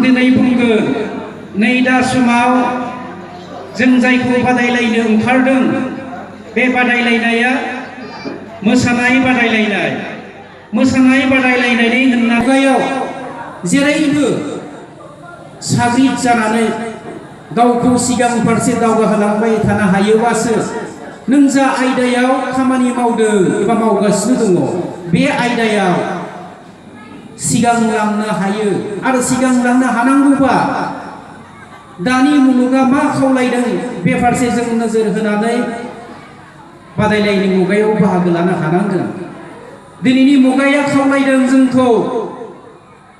दिनै बुंगोन नै दा समाव जों जायखौ बादायलायनो ओंखारदों बे बादायलायनाया मोसानाय बादायलायनाय बादायलायनायनि मुगायाव जेरैबो साग्रिद जानानै गावखौ सिगां फारसे दावगाहोलांबाय थानो हायोबासो नों जा आयदायाव खामानि मावदों एबा मावगासिनो दङ बे आयदायाव सिगांलांनो हायो। आरो सिगांलांनो हानांगौबा दानि मुलुगा मा खावलायदों बे फारसे जों नोजोर होनानै बादायलायनाय मुगायाव बाहागो लानो हानांगोन। दिनैनि मुगाया खावलायदों जोंखौ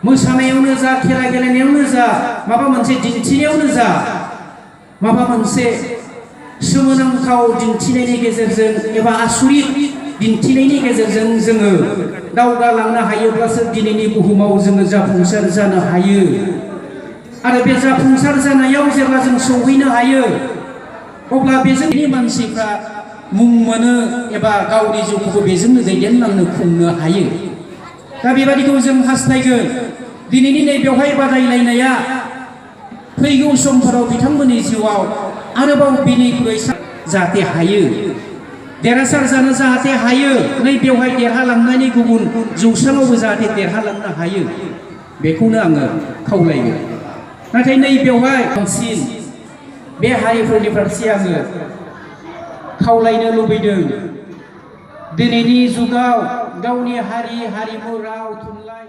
मोसानायावनो जा खेला गेलेनायावनो जा माबा मोनसे दिन्थिनायावनो जा माबा मोनसे सोमोनांथाव दिन्थिनायनि गेजेरजों एबा आसुरित दिन्थिनायनि गेजेरजों जोङो दावगालांनो हायोब्लासो दिनैनि बुहुमाव जोङो जाफुंसार जानो हायो। आरो बे जाफुंसार जानायाव जेब्ला जों सौहैनो हायो अब्ला बेजोंनि मानसिफ्रा मुं मोनो एबा गावनि जिउखौ बेजोंनो दैदेनलांनो खुंनो हायो। दा बेबादिखौ जों हास्थायगोन। दिनैनि नैबेवहाय बादायलायनाया फैगौ समफोराव बिथांमोननि जिउआव आरोबाव बिनिख्रुइ जाहाथे हायो, देरहासार जानो जाहाथे हायो, नैबेवहाय देरहालांनायनि गुबुन जौसाङावबो जाहाथे देरहालांनो हायो बेखौनो आङो खावलायगोन। नाथाय नैबेवहाय बांसिन बे हारिफोरनि फारसे आङो खावलायनो लुबैदों। दिनैनि जुगाव गावनि हारि हारिमु राव थुनलाइ